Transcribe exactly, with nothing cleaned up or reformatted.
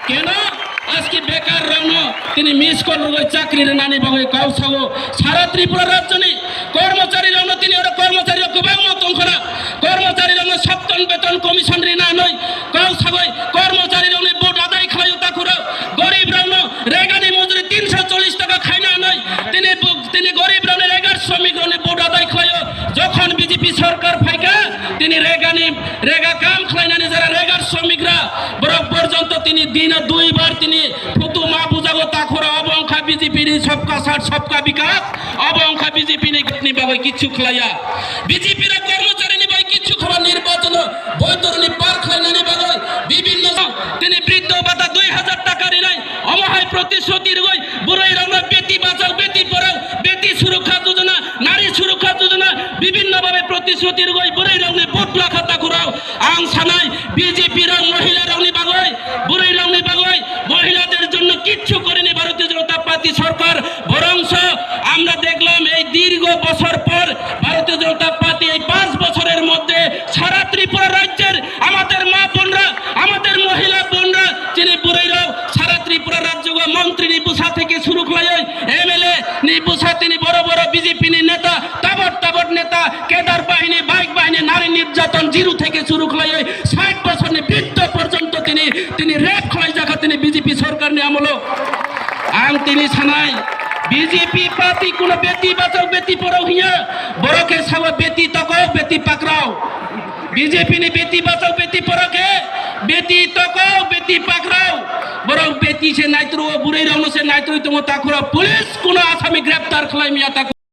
Keno aski bekar rokno tini miss call rwgwi chakri rwnani bagwi kau sago. Sara Tripura rajyoni kormochari rokno tini oro kormochari rok kwbangma tongkhora. Kormochari rokno Saptan Beton Commission rina anoi kau sagoi kormochari rokni vote adai khlaio takhuro. Gorib rokno regani mujuri tinsho chollish taka khaina anoi tini bu-, tini gorib rokni regar shramik rokni vote adai khlaio. Jokhon B J P sarkar phaika tini regani rega kam khlainani jara regar shramik ra borok porjonto tini dino dui bar tini photo ma bujago takhura obo wngkha B J P ni sabka saath sabka bikas obo wngkha B J P ni ni bagwi kichu khlaiya B J P ra kormochari ni bagwi kichu khaba nirbachon boitor ni par khlainani bagwi bibinno tini briddho bata dui hajar taka rinai omo hai protishruti rwgwi bwrwi rokno beti bachao beti porao beti surukha jojona nari surukha jojona bibinno bhabe protishruti rwgwi bwrwi rokni vote lakha takhurao. Ang sanai B J P rok mohila rokni bagwi, bwrwi rokni bagwi, মহিলাদের জন্য কিচ্ছু করেনি ভারতীয় জনতা পার্টি সরকার। বরঞ্চ আমরা দেখলাম এই দীর্ঘ বছর পর ভারতীয় জনতা পার্টি এই পাঁচ বছরের মধ্যে সারা ত্রিপুরা রাজ্যের আমাদের মা বোনরা, আমাদের মহিলা বোনরা, যিনি বুড়িরাও সারা ত্রিপুরা রাজ্য মন্ত্রী নিপুষা থেকে শুরু করে এমএলএ নিপুষা, তিনি বড় বড় বিজেপি নেতা, তাবড় তাবড় নেতা, কেদার বাহিনী, বাইক বাহিনী, নারী নির্যাতন জিরো থেকে শুরু করে ষাট বছর বৃদ্ধ পর্যন্ত তিনি, তিনি রেপ খাওয়াই যাখা তিনি বিজেপি সরকারনি আমলো। Ang tini sanai, B J P party kuno beti bachao beti porao hiya, borok khe sao beti tokok beti pakrao. B J P ni beti bachao beti porao khe beti tokok beti pakrao. Borok beti se naitru, bwrwi rokno se naitru tongo takhura. Police kuno asami greptar khlai miya takhura.